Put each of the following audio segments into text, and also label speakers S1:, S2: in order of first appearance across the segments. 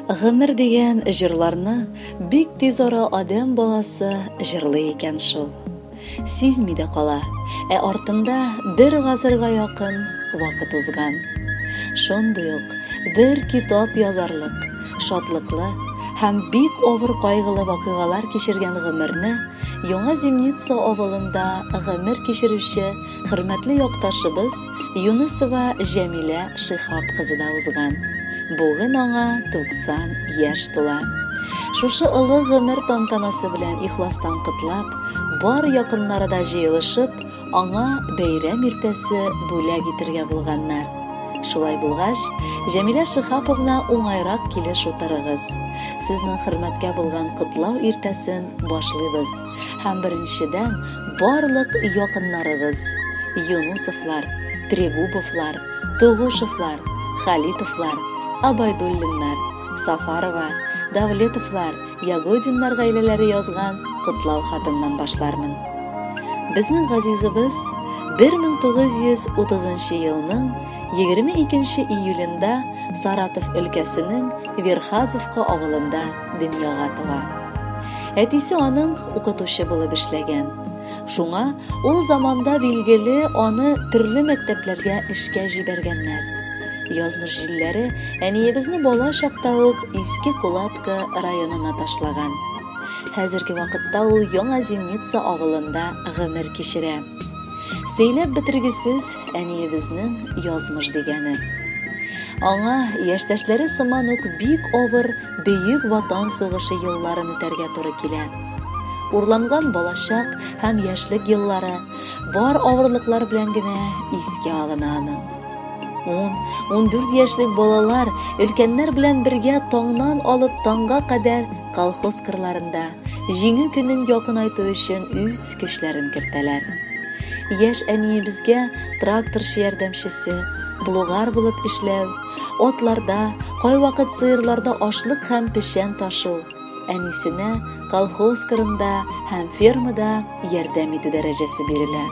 S1: Гомер дигән җырларны бик тиз ара адәм баласы җырлый икән шул. Сизми дә кала, ә артында бер гасырга якын вакыт узган. Шундый ук бер китап язарлык, шатлыклы һәм бик авыр кайгылы вакыйгалар кичергән гомерне Яңа Зимница авылында гомер кичерүче хөрмәтле якташыбыз Юнысова Җәмилә Шиһап кызы да узган. Бүген аңа 90 яшь тула. Шушы олы гомер тантанасы белән ихластан котлап, бар якыннары да җыелышып, Аңа бәйрәм иртәсе бүләк итергә булганнар. Шулай булгач, Җәмилә Шиһаповна уңайрак килеш утырыгыз. Сезнең хөрмәткә булган котлау иртәсен башлыйбыз. Һәм беренчедән барлык якыннарыгыз, Юнусовлар, Трегубовлар, Тугушевлар, Халитовлар, Абайдуллиннар, Сафарова, Давлетовлар, Ягодиннар гаиләләре язган котлау хатыннан башлармын. Безнең газизыбыз 1930 елның 22 июлендә Саратов өлкәсенең Верхазовка авылында дөньяга туа. Әтисе аның укытучы булып эшләгән. Шуңа ул заманда билгеле аны төрле мәктәпләргә эшкә җибәргәннәр. Язмыш җилләре әниебезне бала чакта ук Иске Кулатка районына ташлаган. Хәзерге вакытта ул Яңа Зимница авылында гомер кичерә. Сөйләп бетергесез әниебезнең язмыш дигәне. Аңа яшьтәшләре сыман ук бик авыр Бөек Ватан сугышы елларын үтәргә туры килә. Урланган балачак һәм яшьлек еллары бар авырлыклар белән генә искә алына аның. Ун, 14 яшьлек балалар өлкәннәр белән бергә таңнан алып таңга кадәр колхоз кырларында Җиңү көнен якынайту өчен үз көчләрен кертәләр. Яшь әниебезгә тракторчы ярдәмчесе, плугар булып эшләү, атларда, кайвакыт сыерларда ашлык һәм печән ташу, әнисенә колхоз кырында һәм фермада ярдәм итү дәрәҗәсе бирелә.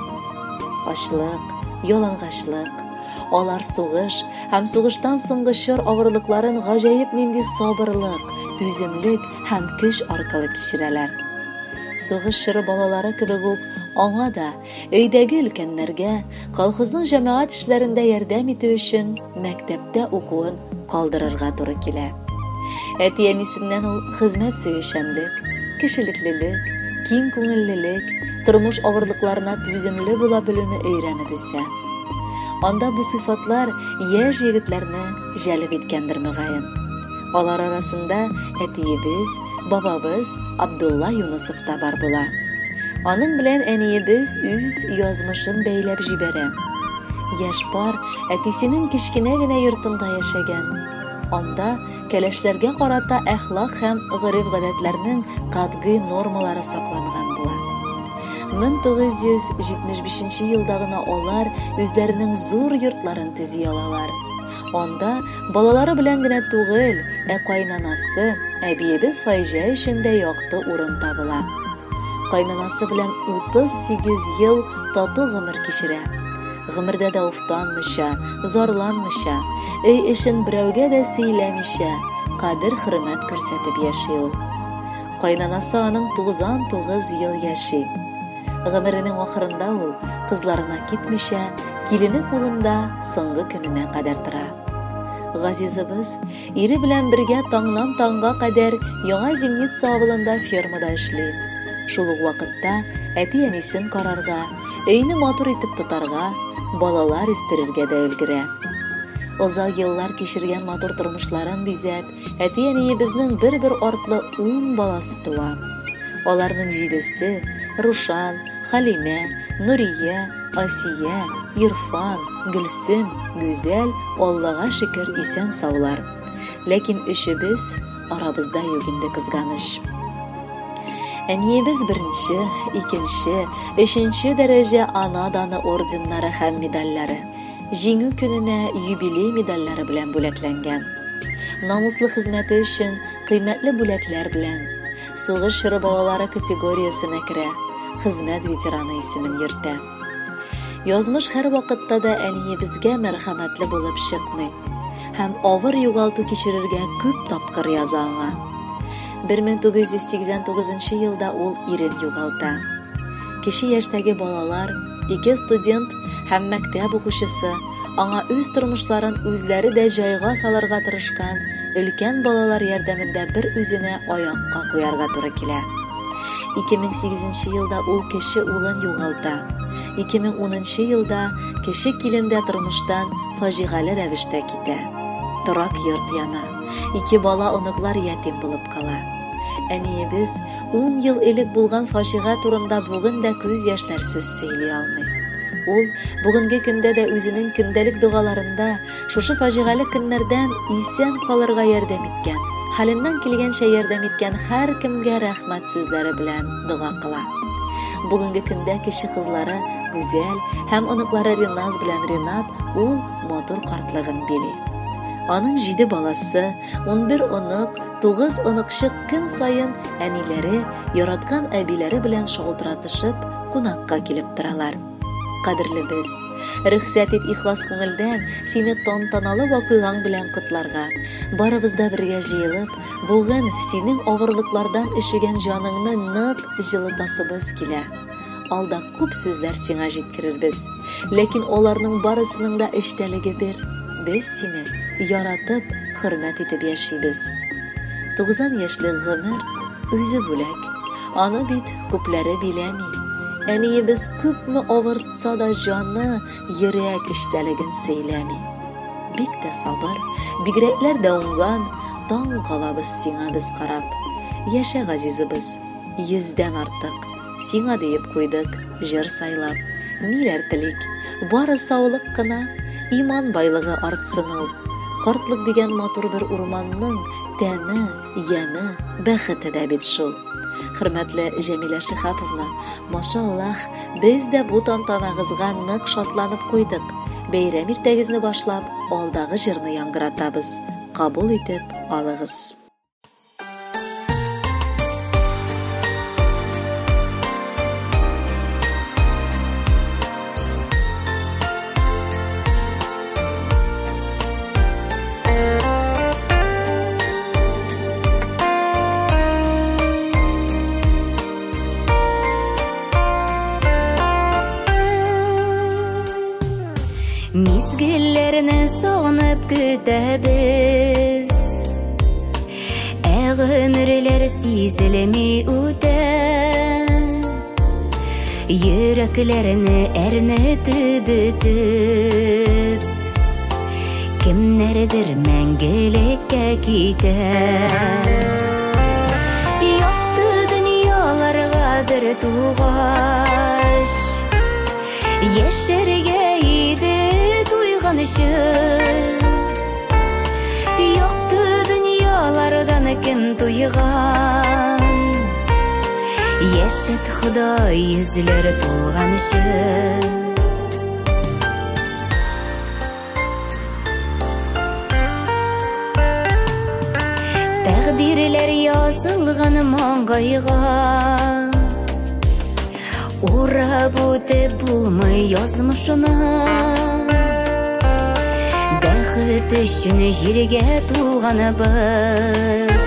S1: Ачлык, ялангачлык, алар сугыш һәм сугыштан соңгы чор авырлыкларын гаҗәеп нинди сабырлык, түземлек һәм көч аркылы кичерәләр. Сугыш чоры балалары кебек үк аңа да өйдәге өлкәннәргә, колхозның җәмәгать эшләрендә ярдәм итү өчен мәктәптә укуын калдырырга туры килә. Әти-әнисеннән ул хезмәт сөючәнлек, кешелеклелек, киң күңеллелек, тормыш авырлыкларына түземле була белүне өйрәнеп үсә. Анда бу сыйфатлар яшь егетләрне җәлеп иткәндер мөгаен. Алар арасында әтиебез, бабабыз Абдулла Юнысов та бар була. Аның белән әниебез үз язмышын бәйләп җибәрә. Яшь пар әтисенең кечкенә генә йортында яшәгән. Анда кәләшләргә карата әхлак һәм гореф-гадәтләрнең катгый нормалары сакланган була. 1975 елда гына алар үзләренең зур йортларын төзи алалар. Анда балалары белән генә түгел, ә кайнанасы, әбиебез Файҗә өчен дә якты урын табыла. Кайнанасы белән 38 ел тату гомер кичерә. Гомердә дә уфтанмыйча, зарланмыйча, өй эшен берәүгә дә сөйләмичә, кадер-хөрмәт күрсәтеп яши ул. Кайнанасы аның 99 ел яши. Гомеренең ахырында ул, кызларына китмичә, килене кулында соңгы көненә кадәр тора. Газизыбыз ире белән бергә таңнан таңга кадәр Яңа Зимница авылында фермада эшли. Шул ук вакытта әти-әнисен карарга, өйне матур итеп тотарга, балалар үстерергә дә өлгерә. Озак еллар кичергән матур тормышларын бизәп, Әти-әниебезнең бер-бер артлы ун баласы туа. Аларның җидесе, Рушан, Халимә, Нурия, Асия, Ирфан, Гөлсем, Гүзәл, Аллага шөкер, исән-саулар. Ләкин өчебез арабызда юк инде, кызганыч. Әниебез беренче, икенче, өченче дәрәҗә Ана даны орденнары һәм медальләре, Җиңү көненә юбилей медальләре белән бүләкләнгән. Намуслы хезмәте өчен кыйммәтле бүләкләр белән, сугыш чоры балалары категориясенә керә, хезмәт ветераны исемен йөртә. Язмыш һәрвакытта да әниебезгә мәрхәмәтле булып чыкмый. һәм авыр югалту кичерергә күп тапкыр яза аңа. 1989 елда ул ирен югалта. Кече яшьтәге балалар, ике студент һәм мәктәп укучысы аңа үз тормышларын үзләре дә җайга салырга тырышкан өлкән балалар ярдәмендә бер үзенә аякка куярга туры килә. 2008 елда ул кече улын югалта. 2010 елда кече килен дә тормыштан фаҗигале рәвештә китә. Торак йорт яна. Ике бала оныклар ятим булып кала. Әниебез ун ел элек булган фаҗига турында бүген дә күз яшьләрсез сөйли алмый. Ул бүгенге көндә дә үзенең көндәлек догаларында шушы фаҗигале көннәрдән исән калырга ярдәм иткән, хәленнән килгәнчә ярдәм иткән һәркемгә рәхмәт сүзләре белән дога кыла. Бүгенге көндә кече кызлары Гүзәл һәм оныклары Риназ белән Ринат ул матур картлыгын били. Аның җиде баласы, 11 онык, 9 оныкчык көн саен әниләре, яраткан әбиләре белән шалтыратышып, кунакка килеп торалар. Кадерлебез, рөхсәт ит ихлас күңелдән сине тантаналы вакыйгаң белән котларга. Барыбыз да бергә җыелып, бүген синең авырлыклардан өшегән җаныңны нык җылытасыбыз килә. Алда күп сүзләр сиңа җиткерербез. Ләкин аларның барысының да эчтәлеге бер. Без сине яратып, хөрмәт итеп яшибез. 90 яшьлек гомер үзе бүләк. Аны бит күпләре биләми. Әниебез күпме авыртса да җаны, йөрәк эчтәлеген сөйләми. Бик тә сабыр, бигрәкләр дә уңган, таң калабыз сиңа без карап. Яшә, газизыбыз, йөздән артык. Сиңа диеп куйдык, җыр сайлап. Ниләр телик? Бары саулык кына, иман байлыгы артсын ул. Картлык дигән матур бер урманның тәме, яме, бәхете дә бит шул. Хөрмәтле Җәмилә Шиһаповна, машаллаһ, без дә бу тантанагызга нык шатланып куйдык. Бәйрәм иртәгезне башлап, алдагы җырны яңгыратабыз. Кабул итеп алыгыз.
S2: Мизгелләрне сагынып көтәбез, ә гомерләр сизелми үтә. Йөрәкләрне әрнетеп бөтеп, кемнәрдер мәңгелеккә китә. Якты дөньяларга бер тугач, яшәргә иде туйганчы. Якты дөньялардан кем туйган, яшәт Ходай йөзләре тулганчы. Тәкъдирләр язылган маңгайга, урап үтеп булмый язмышны. Бәхет өчен җиргә туганыбыз,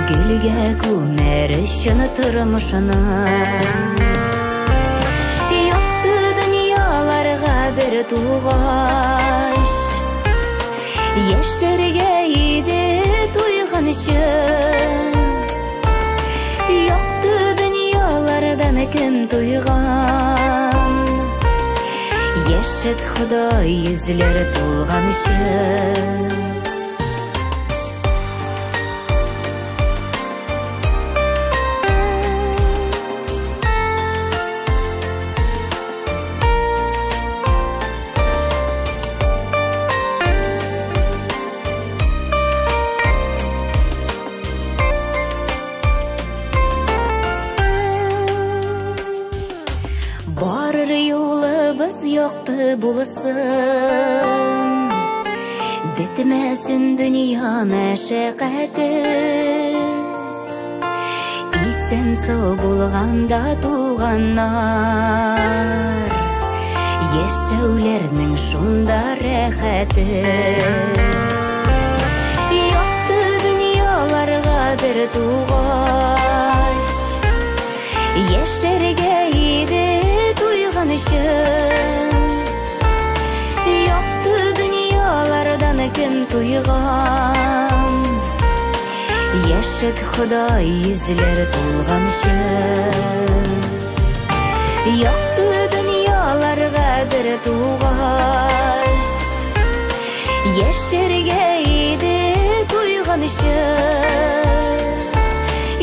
S2: гөлгә күмәр өчен тормышны. Якты дөньяларга бер тугач, яшәргә иде туйганчы. Якты дөньялардан кем туйган, яшәт Ходай йөзләре тулганчы. Барыр юлыбыз якты булсын, бетмәсен дөнья мәшәкате. Исән сау булганда туганнар, Яшәүләрнең шунда рәхәте. Якты дөньяларга бер тугач, яшәргә иде туйганчы. Якты дөньялардан кем туйган, яшәт Ходай йөзләре тулганчы. Якты дөньяларга бер тугач, яшәргә иде туйганчы.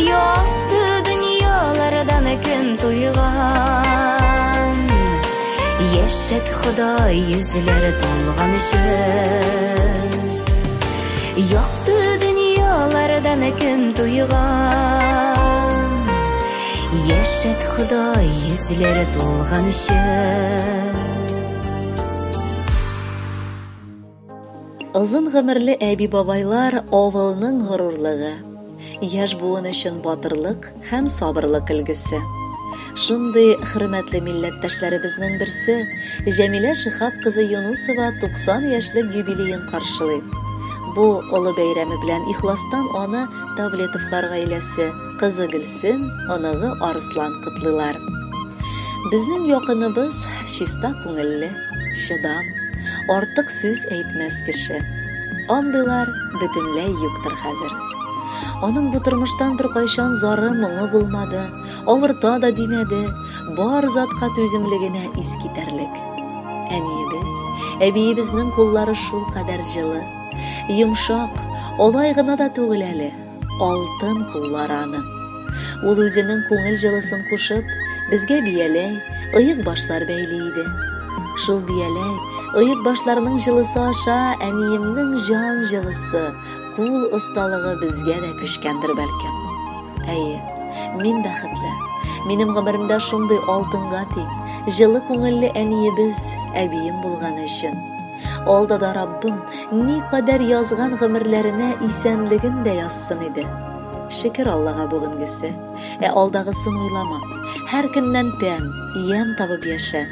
S2: Якты дөньялардан кем туйган, яшәт Ходай йөзләре тулганчы. Якты дөньялардан кем туйган, яшәт Ходай йөзләре тулганчы.
S1: Озын гомерле әби-бабайлар авылның горурлыгы, яшь буын өчен батырлык һәм сабырлык өлгесе. Шундый хөрмәтле милләттәшләребезнең берсе Җәмилә Шиһап кызы Юнусова 90 яшьлек юбилеен каршылый. Бу олы бәйрәме белән ихластан аны Давлетовлар гаиләсе, кызы Гөлсем, оныгы Арыслан котлыйлар. Безнең якыныбыз чиста күңелле, чыдам, артык сүз әйтмәс кеше. Андыйлар бөтенләй юктыр хәзер. Аның бу тормыштан беркайчан зары моңы булмады, авырта да димәде, бар затка түземлегенә ис китәрлек. Әниебез, әбиебезнең куллары шулкадәр җылы, йомшак, алай гына да түгел әле, алтын куллары аның. Ул үзенең күңел җылысын кушып, безгә бияләй, оек башлар бәйли иде. Шул бияләй, оек башларның җылысы аша әниемнең җан җылысы, кул осталыгы безгә дә күчкәндер бәлкем. Әйе, мин бәхетле. Минем гомеремдә шундый алтынга тиң, җылы күңелле әниебез, әбием булганы өчен. Алда да Раббым никадәр язган гомерләренә исәнлеген дә язсын иде. Шөкер Аллага бүгенгесе, ә алдагысын уйлама. Һәр көннән тәм, ямь табып яшә.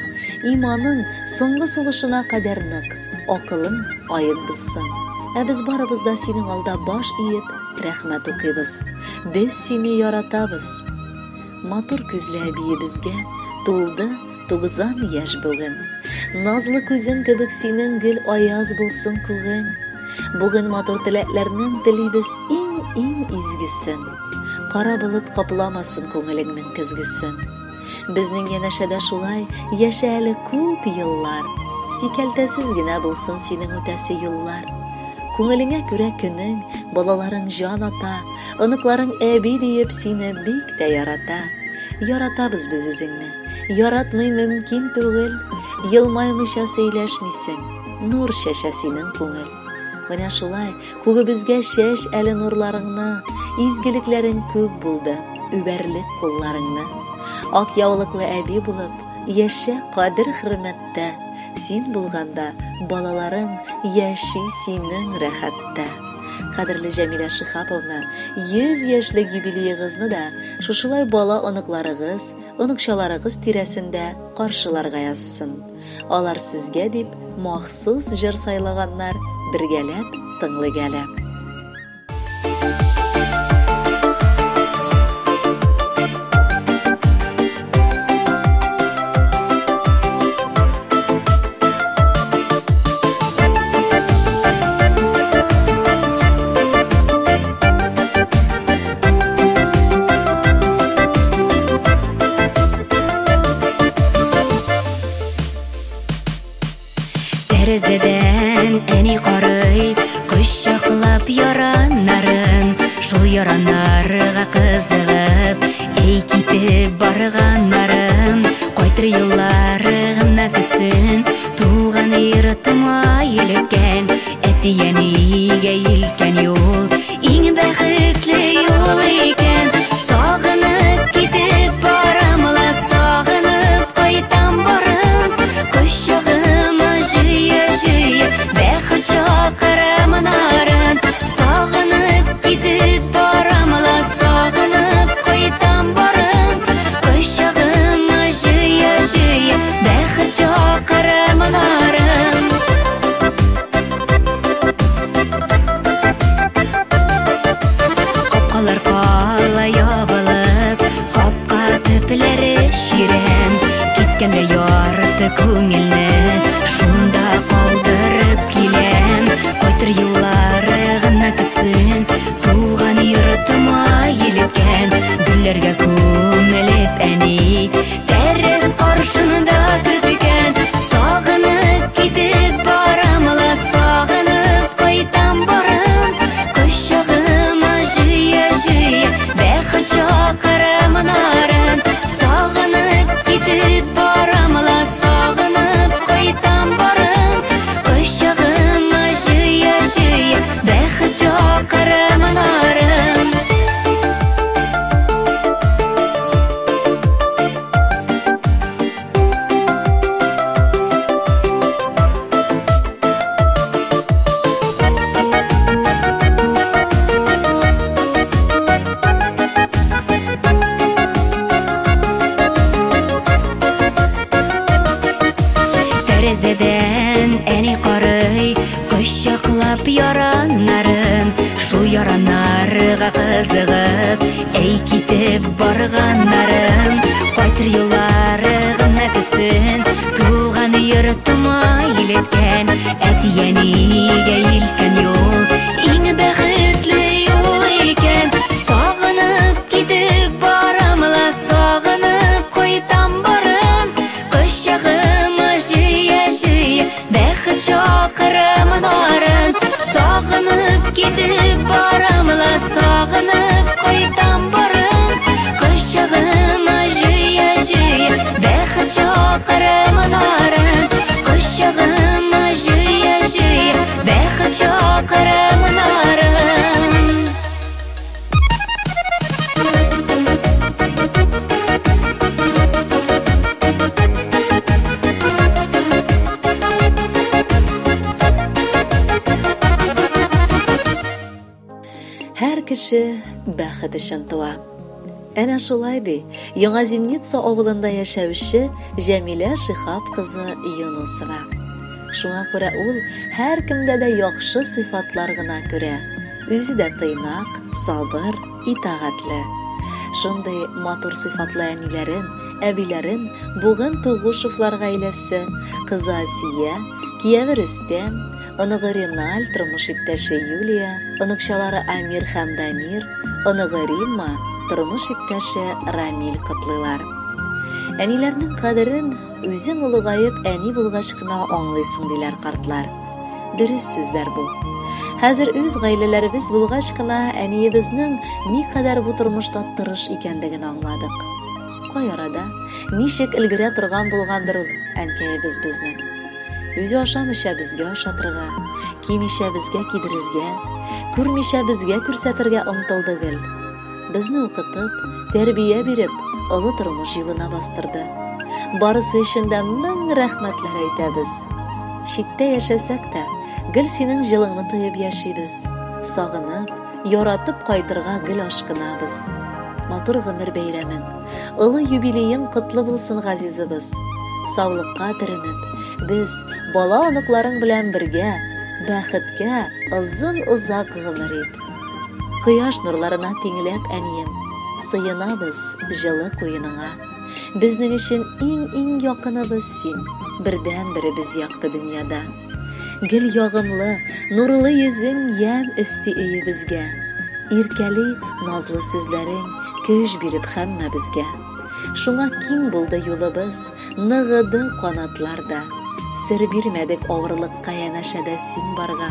S1: Иманың соңгы сулышына кадәр нык, акылың аек булсын. Ә без барыбыз да синең алда баш иеп, рәхмәт укыйбыз. Без сине яратабыз. Матур күзле әбиебезгә тулды 90 яшь бүген. Назлы күзең кебек синең гел аяз булсын күгең. Бүген матур теләкләрнең телибез иң-иң изгесен. Кара болыт капламасын күңелеңнең көзгесен. Безнең янәшәдә шулай яшә әле күп еллар. Сикәлтәсез генә булсын синең үтәсе юллар. Күңелеңә күрә көнең, балаларың җан ата, оныкларың әби диеп сине бик тә ярата. Яратабыз без үзеңне, яратмый мөмкин түгел, елмаймыйча сөйләшмисең, нур чәчә синең күңел. Менә шулай күгебезгә чәч әле нурларыңны, изгелекләрең күп булды, үбәрлек кулларыңны. Ак яулыклы әби булып, яшә кадер хөрмәттә, син булганда балаларың яши синең рәхәттә. Кадерле Җәмилә Шиһаповна, 100 яшьлек юбилеегызны да шушылай бала оныкларыгыз, оныкчаларыгыз тирәсендә каршыларга язсын. Алар сезгә дип махсус җыр сайлаганнар, бергәләп тыңлыйк әле.
S2: Тәрәзәдән әни карый, кочаклап яраннарын, шул яраннарга кызыгып, әй китеп барганнарын, кайтыр юллары гына көтсен, туган йортыма илткән, әти-әнигә илткән юл, иң бәхетле юл икән. Сагынып китеп барам ла, сагынып кайтам барым, кочагыма җыя-җыя бәхет чакырам нарын. Сагынып китеп барам ла, сагынып кайтам барым, кочагыма җыя-җыя бәхет чакырам. Киткәндә ярты күңелне шунда калдырып киләм. Кайтыр юллары гына көтсен, туган йортыма илткән. Гөлләргә күмелеп әни, тәрәз каршында көткән. Сагынып китеп барам ла, сагынып кайтам барам. Кочагыма җыя-җыя, бәхет чакырам нарын. Сагынып китеп барам ла, сагынып кайтам барам. Кочагыма җыя-җыя, бәхет чакырам нарын. Тәрәзәдән әни карый, кочаклап яраннарын. Шул яраннарга кызыгып, әй китеп барганнарын. Кайтыр юллары гына көтсен, туган йортыма илткән. Әти-әнигә илткән юл, иң бәхетле юл икән. Сагынып китеп барам ла, сагынып кайтам барам. Кочагыма җыя-җыя, бәхет чакырам нарын. Сагынып китеп барам ла, сагынып кайтам барам. Кочагыма җыя-җыя, бәхет чакырам нарын. Кочагыма җыя-җыя, бәхет чакырам нарын.
S1: Һәр кеше бәхет өчен туа. Әнә шулай ди Яңа Зимница авылында яшәүче Җәмилә Шихаб кызы Юнусова. Шуңа күрә ул һәркемдә дә яхшы сыйфатлар гына күрә. Үзе дә тыйнак, сабыр, итагатьле. Шундый матур сыйфатлы әниләрен, әбиләрен бүген Тугушевлар гаиләсе, кызы Асия, кияве Рөстәм, оныгы Реналь, тормыш иптәше Юлия, оныкчалары Амир һәм Дамир, оныгы Римма, тормыш иптәше Рамиль котлыйлар. Әниләрнең кадерен үзең олыгаеп әни булгач кына аңлыйсың, диләр картлар. Дөрес сүзләр бу. Хәзер үз гаиләләребез булгач кына әниебезнең никадәр бу тормышта тырыш икәнлеген аңладык. Кай арада, ничек өлгерә торган булгандыр ул әнкәебез безнең. Үзе ашамыйча безгә ашатырга, кимичә безгә кидерергә, күрмичә безгә күрсәтергә омтылды гел. Безне укытып, тәрбия биреп, олы тормыш юлына бастырды. Барысы өчен дә мең рәхмәтләр әйтәбез. Читтә яшәсәк тә, гел синең җылыңны тоеп яшибез. Сагынып, яратып кайтырга гел ашкынабыз. Матур гомер бәйрәмең, олы юбилеең котлы булсын, газизыбыз. Саулыкка төренеп, без бала-оныкларың белән бергә бәхеткә озын-озак гомер ит. Кояш нурларына тиңләп, әнием, сыенабыз җылы куеныңа. Безнең өчен иң-иң якыныбыз син, бердәнберебез якты дөньяда. Гел ягымлы, нурлы йөзең ямь өсти өебезгә. Иркәли назлы сүзләрең, көч биреп һәммәбезгә. Шуңа киң булды юлыбыз, ныгыды канатлар да. Сер бирмәдек авырлыкка янәшәдә син барга.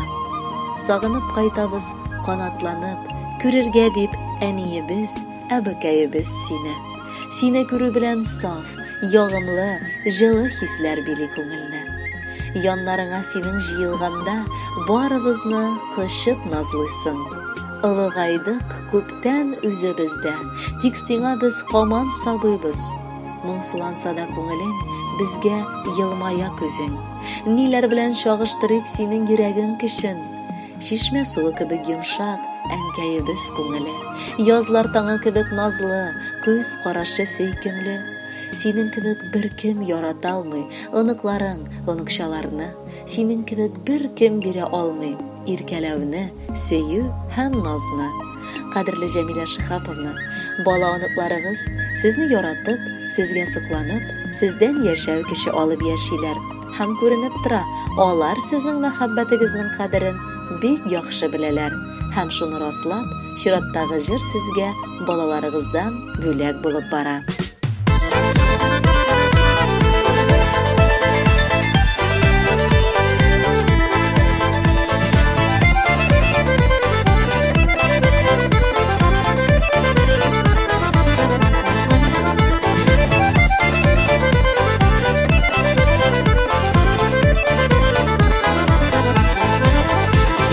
S1: Сагынып кайтабыз, канатланып, күрергә дип әниебез, әбекәебез сине. Сине күрү белән саф, ягымлы, җылы хисләр били күңелне. Яннарыңа синең җыелганда барыбызны кочып назлыйсың. Олыгайдык күптән үзебез дә, тик сиңа без һаман сабыйбыз. Моңсуланса да күңелең, безгә елмая күзең. Ниләр белән чагыштырыйк синең йөрәгең көчен? Чишмә суы кебек йомшак, әнкәебез күңеле. Язлар таңы кебек назлы, күз карашы сөйкемле. Синең кебек беркем ярата алмый, оныкларың, оныкчаларны. Синең кебек беркем бирә алмый иркәләүне, сөю һәм назны. Кадерле Җәмилә Шиһаповна, бала оныкларыгыз сезне яратып, сезгә сокланып, сездән яшәү көче алып яшиләр. Һәм күренеп тора, алар сезнең мәхәббәтегезнең кадерен бик яхшы беләләр. Һәм шуны раслап, чираттагы җыр сезгә балаларыгыздан бүләк булып бара.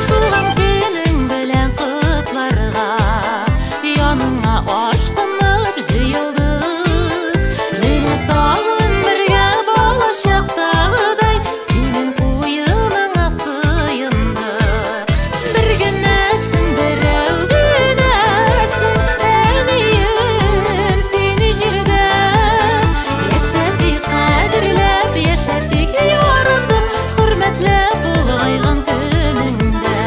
S3: Туган көнең белән котларга Яныңа ашкынып җыелдык. Менә тагын бергә балачактагыдай Синең куеныңа сыендык. Бер генәсең, берәү генәсең, әнием, син җирдә. Яшәтик кадерләп, яшәтик яратып, хөрмәтләп олыгайган көнеңдә.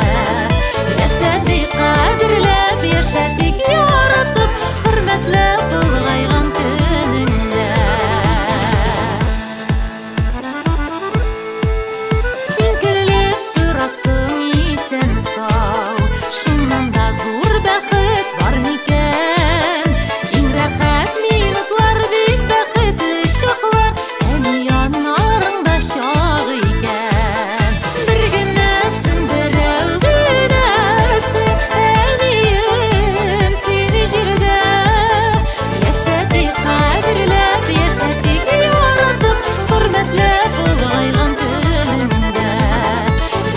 S3: Яшәтик кадерләп, яшәтик яратып, хөрмәтләп олыгайган көнеңдә. Син көлеп торасың исән-сау, шуннан да зур бәхет бар микән? Иң рәхәт минутлар, бик бәхетле чаклар, әни яннарыңда чак икән. Бер генәсең, берәү генәсең, әнием, син җирдә. Яшәтик кадерләп, яшәтик яратып, хөрмәтләп олыгайган көнеңдә.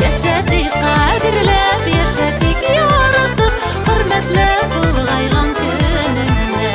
S3: Яшәтик кадерләп, яшәтик яратып, хөрмәтләп олыгайган көнеңдә.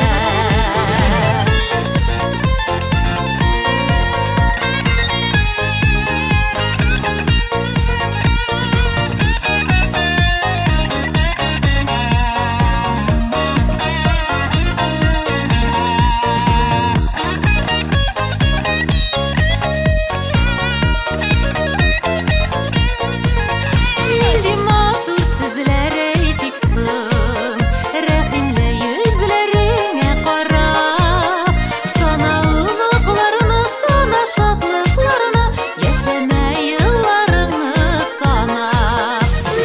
S3: Нинди матур сүзләр әйтик соң, рәхимле йөзләреңә карап, сана оныкларны, сана шатлыкларны, яшәмә елларыңны сана.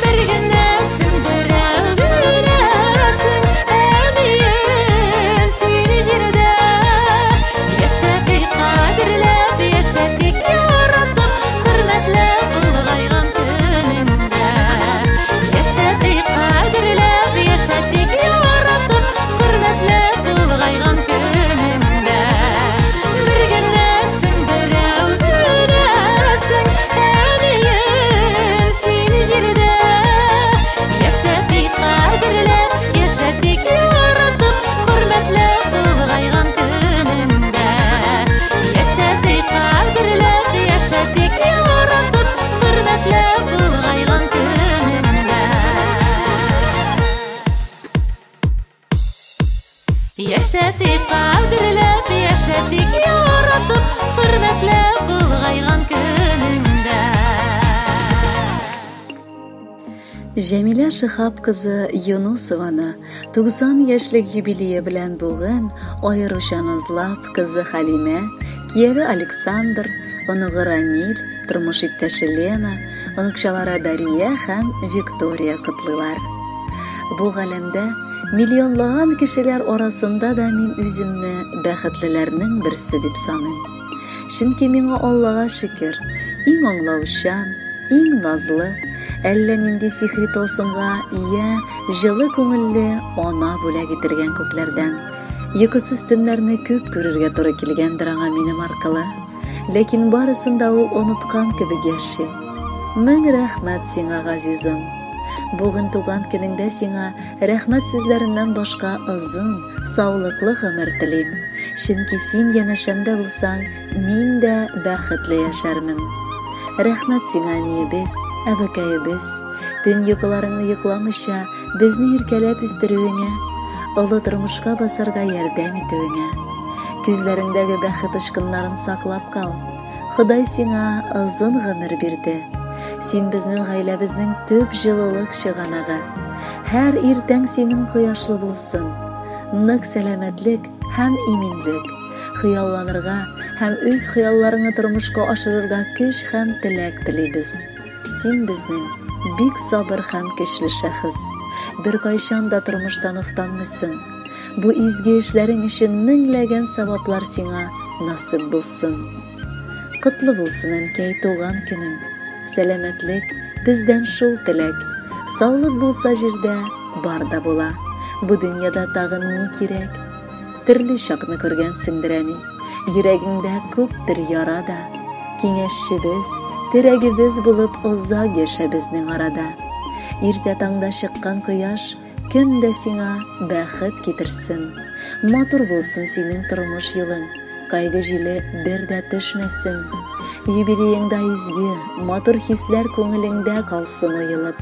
S3: Бер генәсең, берәү генәсең, әнием, син җирдә. Яшәтик кадерләп, яшәтик яратып, хөрмәтләп олыгайган көнеңдә. Яшәтик кадерләп, яшәтик яратып, хөрмәтләп олыгайган көнеңдә. Бер генәсең, берәү генәсең, әнием, син җирдә. Яшәтик кадерләп, яшәтик яратып, хөрмәтләп олыгайган көнеңдә. Яшәтик кадерләп, яшәтик яратып, хөрмәтләп олыгайган көнеңдә. Яшәтик кадерләп, яшәтик яратып, хөрмәтләп олыгайган көнеңдә.
S1: Җәмилә Шиһап кызы Юнусованы 90 яшьлек юбилее белән бүген аеруча назлап кызы Хәлимә, кияве Александр, оныгы Рамиль, тормыш иптәше Лена, оныкчалары Дария һәм Виктория котлыйлар. Бу галәмдә миллионлаган кешеләр арасында да мин үземне бәхетлеләрнең берсе дип саныйм. Чөнки миңа Аллага шөкер, иң аңлаучан, иң назлы, әллә нинди сихри тылсымга ия, җылы күңелле ана бүләк ителгән күкләрдән. Йокысыз төннәрне күп күрергә туры килгәндер аңа минем аркылы. Ләкин барысын да ул оныткан кебек яши. Мең рәхмәт сиңа, газизым. Бүген туган көнеңдә сиңа рәхмәт сүзләреннән башка озын, саулыклы гомер телим. Чөнки син янәшәмдә булсаң, мин дә бәхетле яшәрмен. Рәхмәт сиңа, әниебез, әбекәебез. Төн йокыларыңны йокламыйча, безне иркәләп үстерүеңә, олы тормышка басарга ярдәм итүеңә. Күзләреңдәге бәхет очкыннарын саклап кал. Ходай сиңа озын гомер бирде. Син безнең гаиләбезнең төп җылылык чыганагы. Һәр иртәң синең кояшлы булсын. Нык сәламәтлек һәм иминлек. Хыялланырга һәм үз хыялларыңны тормышка ашырырга көч һәм теләк телибез. Син безнең бик сабыр һәм көчле шәхес. Беркайчан да тормыштан офтанмыйсың. Бу изге эшләрең өчен меңләгән саваплар сиңа насыйп булсын. Котлы булсын, әнкәй, туган көнең. Сәламәтлек, бездән шул теләк. Саулык булса җирдә, бар да була. Бу дөньяда тагын ни кирәк? Төрле чакны күргәнсеңдер, әни. Йөрәгеңдә күптер яра да. Киңәшчебез, терәгебез булып озак яшә безнең арада. Иртә таңда чыккан кояш көн дә сиңа бәхет китерсен. Матур булсын синең тормыш юлың. Кайгы җиле бер дә төшмәсен. Юбилееңда изге, матур хисләр күңелеңдә калсын уелып.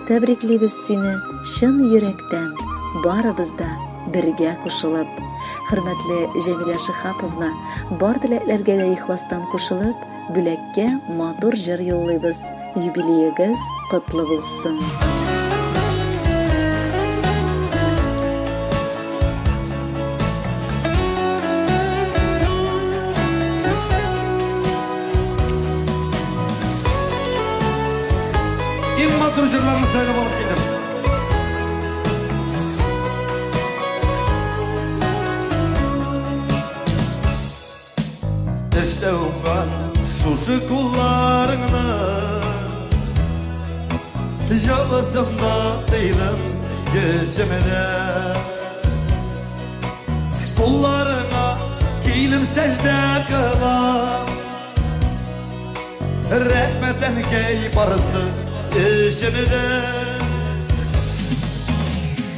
S1: Тәбриклибез сине чын йөрәктән, барыбыз да бергә кушылып. Хөрмәтле Җәмилә Шиһаповна, бар теләкләргә дә ихластан кушылып, бүләккә матур җыр юллыйбыз. Юбилеегыз котлы булсын!
S4: Иң матур җырларны сайлап алып килдем. Эштә уңган шушы кулларыңны Җылысында тыйдым йөземдә. Кулларыңа килеп сәҗдә кылам. Рәхмәт, әнкәй, барысы эчемдә.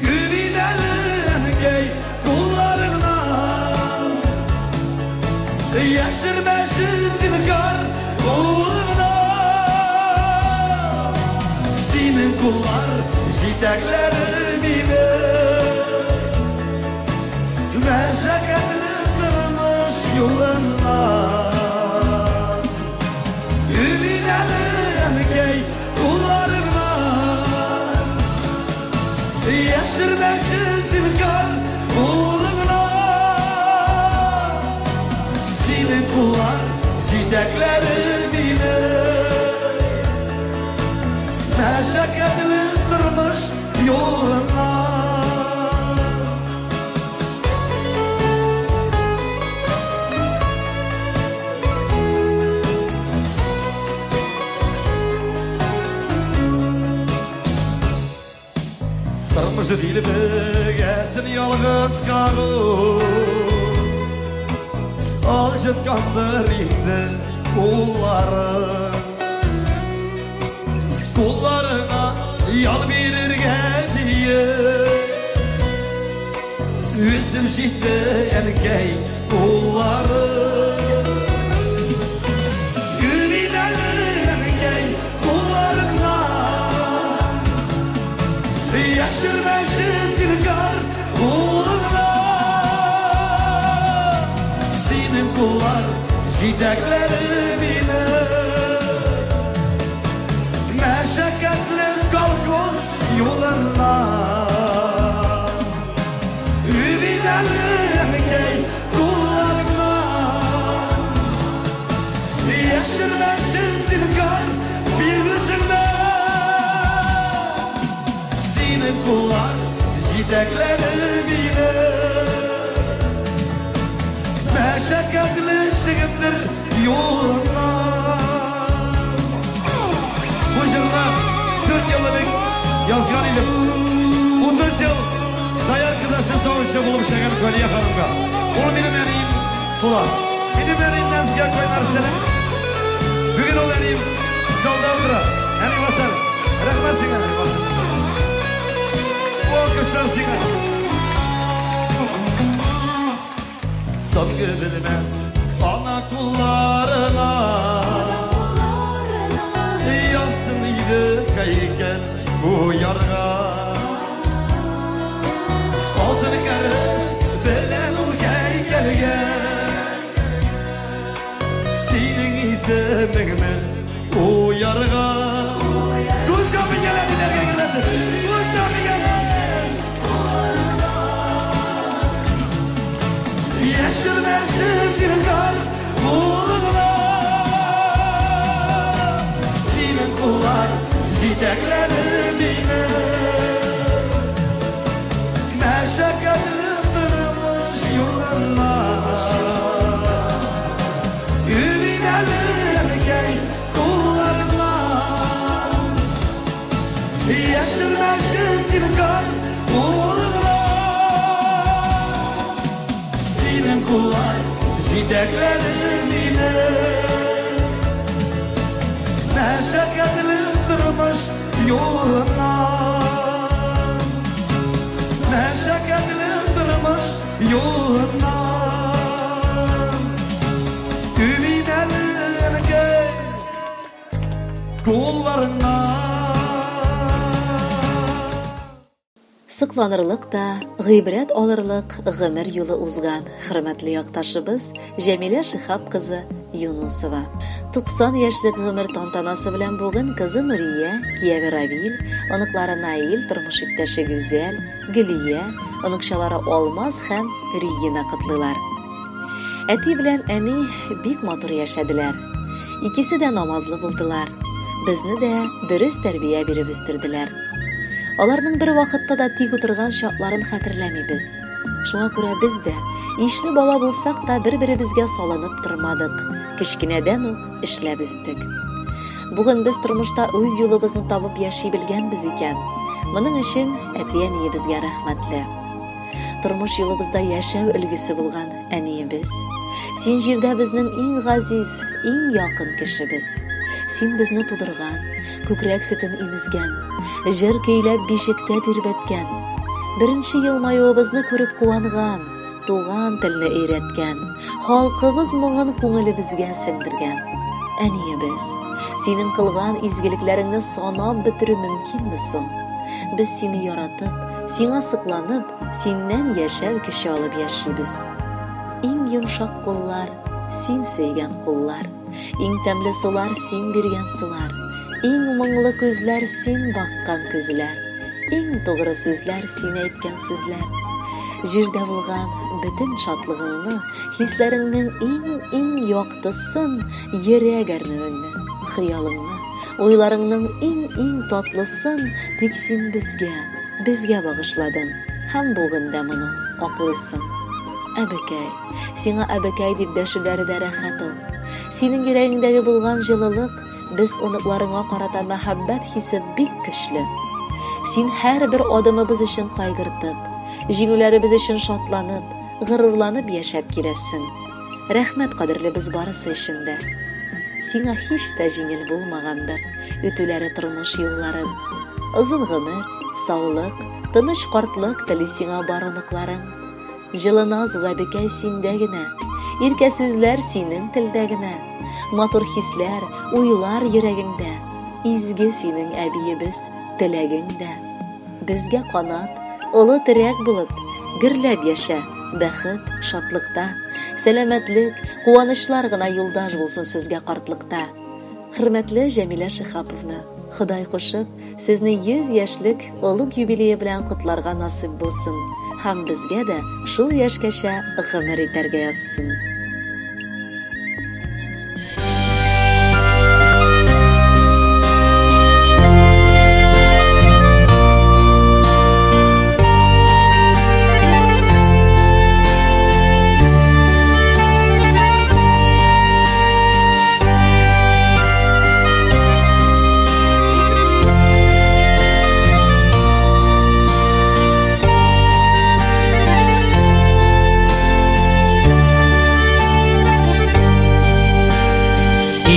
S4: Үбим әле, әнкәй, кулларыңнан. Яшермәче зинһар кулыңнан. Синең куллар җитәкләде мине. Мәшәкатьле тормыш юлыннан. Үбим әле, әнкәй, кулларыңнан. Яшермәче зинһар кулыңнан. Синең куллар җитәкләде мине. Мәшәкатьле тормыш юлыннан. Тормыш дилбегәсен ялгыз кагу Алҗыткандыр инде куллары. Кулларыңа ял бирергә диеп Үзем җитте, әнкәй, куллары. Үбим әле, әнкәй, кулларыңнан. Яшермәче зинһар кулыңнан. Синең куллар җитәкләде мине. Мәшәкатьле колхоз юлыннан. Үбим әле, әнкәй, кулларыңнан. Яшермәче зинһар фирдүсеңнән. Синең куллар җитәкләде мине. Мәшәкатьле чыгымдыр юлыннан. Бу җырны 4 ел элек язган идем. 30 ел дояркада сөт савучы булып эшләгән Галия ханымга. Ул минем әнием була. Минем әниемнән сезгә кайнар сәлам. Бүген ул әнием залда утыра. Әни Васал, рәхмәт сиңа, әни Васал. Бу алкышлар сиңа. Тынгы белмәс ана кулларына. Язсын иде һәйкәл куярга. Алтын хәреф белән ул һәйкәлгә Синең исемеңне куярга. Кул чабып әниләргә генә. Кул чабып. куллар җитәкләде мине. Мәшәкатьле тормыш юлына Үбим әле, әнкәй, кулларыңнан. Яшермәче зинһар кулыңнан. Синең куллар җитәкләде мине. Мәшәкатьле тормыш юлына, Мәшәкатьле тормыш юлына. Үбим әле, әнкәй, кулларыңнан.
S1: Сокланырлык та, гыйбрәт алырлык гомер юлы узган хөрмәтле якташыбыз Җәмилә Шиһап кызы Юнусова. 90 яшьлек гомер тантанасы белән бүген кызы Нурия, кияве Равил, оныклары Наил, тормыш иптәше Гүзәл, Гөлия, оныкчалары Алмаз һәм Регина котлыйлар. Әти белән әни бик матур яшәделәр. Икесе дә намазлы булдылар. Безне дә дөрес тәрбия биреп үстерделәр. Аларның бер вакытта да тик утырган чакларын хәтерләмибез. Шуңа күрә без дә, ишле бала булсак та, бер-беребезгә салынып тормадык. Кечкенәдән үк эшләп үстек. Бүген без тормышта үз юлыбызны табып яши белгәнбез икән. Моның өчен әти-әниебезгә рәхмәтле. Тормыш юлыбызда яшәү өлгесе булган әниебез. Син җирдә безнең иң газиз, иң якын кешебез. Син безне тудырган, күкрәк сөтен имезгән, җыр көйләп бишектә тирбәткән, беренче елмаюыбызны күреп куанган, туган телне өйрәткән, халкыбыз моңын күңелебезгә сеңдергән. Әниебез, синең кылган изгелекләреңне санап бетерү мөмкинме соң? Без сине яратып, сиңа сокланып, синнән яшәү көче алып яшибез. Иң йомшак куллар, син сөйгән куллар. Иң тәмле сулар, син биргән сулар. Иң моңлы күзләр, син баккан күзләр. Иң тугры сүзләр, син әйткән сүзләр. Җирдә булган бөтен шатлыгыңны, хисләреңнең иң-иң яктысын, йөрәк әрнүеңне, хыялыңны, уйларыңның иң-иң татлысын тик син безгә, безгә багышладың һәм бүген дә моны аклыйсың. Әбекәй, сиңа әбекәй дип дәшүләре дә рәхәт ул. Синең йөрәгеңдәге булган җылылык, без оныкларыңа карата мәхәббәт хисе бик көчле. Син һәрбер адымыбыз өчен кайгыртып, җиңүләребез өчен шатланып, горурланып яшәп киләсең. Рәхмәт, кадерлебез, барысы өчен дә. Сиңа һич тә җиңел булмагандыр үтүләре тормыш юлларын. Озын гомер, саулык, тыныч картлык тели сиңа бар оныкларың. Җылы назлы әбекәй синдә генә, иркә сүзләр синең телдә генә, матур хисләр, уйлар йөрәгеңдә, изге синең әбиебез теләгең дә. Безгә канат, олы терәк булып, гөрләп яшә, бәхет, шатлыкта, сәламәтлек, куанычлар гына юлдаш булсын сезгә картлыкта. Хөрмәтле Җәмилә Шиһаповна, Ходай кушып, сезне 100 яшьлек олуг юбилее белән котларга насыйп булсын һәм безгә дә шул яшькәчә гомер итәргә язсын.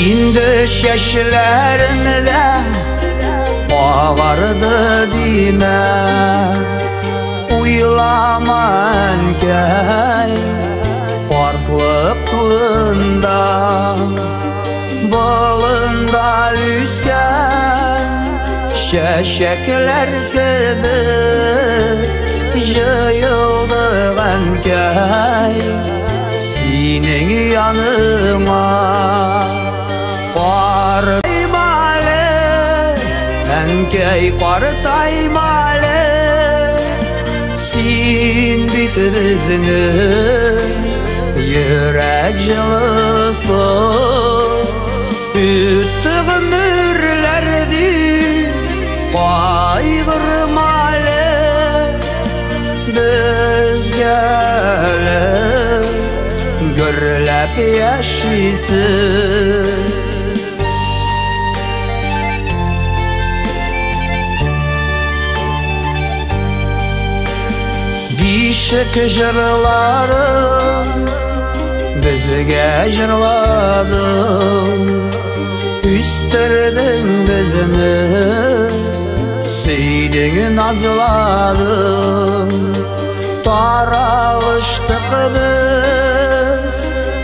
S5: Инде чәчләрем дә агарды димә, уйлама, әнкәй, картлык турында. Болында үскән чәчәкләр кебек җыелдык, әнкәй, синең яныңа. Картайма әле, әнкәй, картайма әле, син бит безнең йөрәк җылысы. Үтте гомерләр Кайгырма әле, безгә әле гөрләп яшисе. Бишек җырларын безгә җырладың, Үстердең безне, сөйдең, назладың. Таралыштык без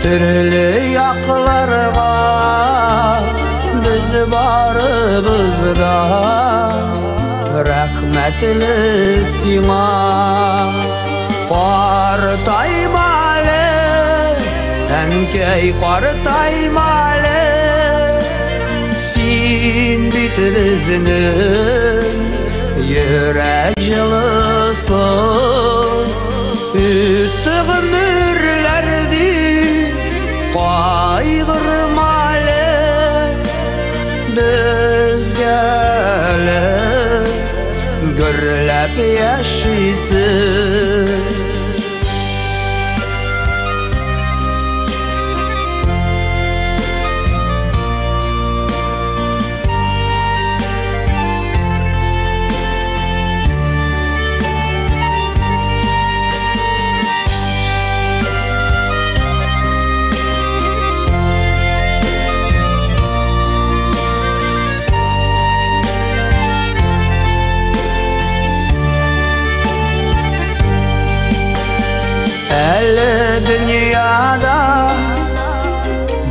S5: төрле якларга, Без барыбыз да рәхмәтле сиңа. Картайма әле, әнкәй, картайма әле, Син бит безнең йөрәк җылысы. Үтте гомерләр дип кайгырма әле, Безгә әле гөрләп яшисе. Әле дөньяда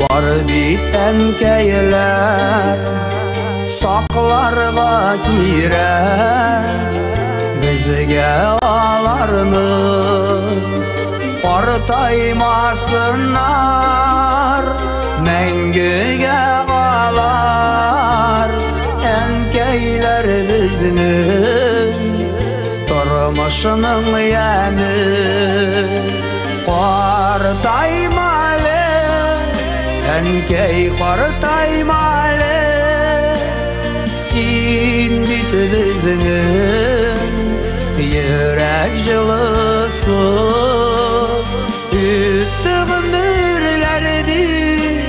S5: бар бит әнкәйләр, Сакларга кирәк безгә аларны. Картаймасыннар, мәңгегә алар, Әнкәйләр безнең тормышның яме. Картайма әле, әнкәй, картайма әле, Син бит безнең йөрәк җылысы. Үтте гомерләр дип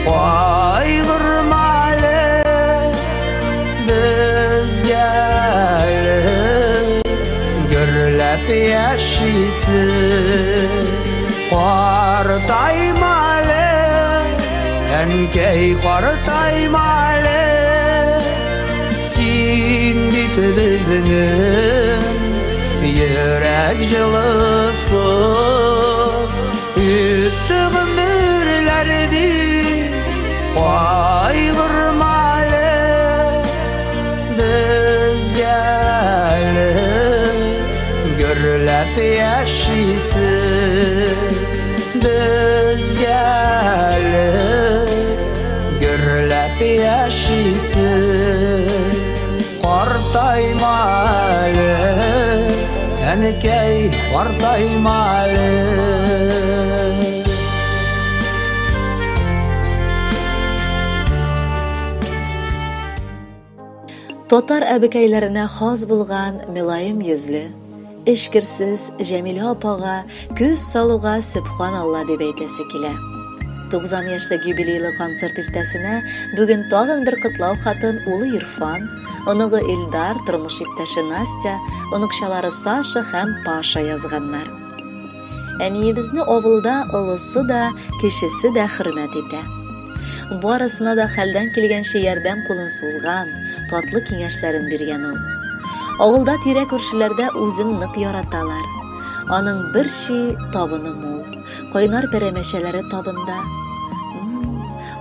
S5: кайгырма әле, Безгә әле гөрләп яшисе. Картайма әле, әнкәй, картайма әле, Син бит безнең йөрәк җылысы. Үтте гомерләр дип кайгырма әле, Безгә әле гөрләп яшисе. Безгә әле гөрләп яшисе. Картайма әле, әнкәй, картайма әле.
S1: Татар әбекәйләренә хас булган мөлаем йөзле, эчкерсез Җәмилә апага күз салуга сөбханалла дип әйтәсе килә. 90 яшьлек юбилейлы концерт иртәсенә бүген тагын бер котлау хатын улы Ирфан, оныгы Илдар, тормыш иптәше Настя, оныкчалары Саша һәм Паша язганнар. Әниебезне авылда олысы да, кечесе дә хөрмәт итә. Барысына да хәлдән килгәнчә ярдәм кулын сузган, татлы киңәшләрен биргән ул. Авылда тирә-күршеләрдә үзен нык яраталар. Аның бер ши табыны мул, кайнар пәрәмәчәләре табында.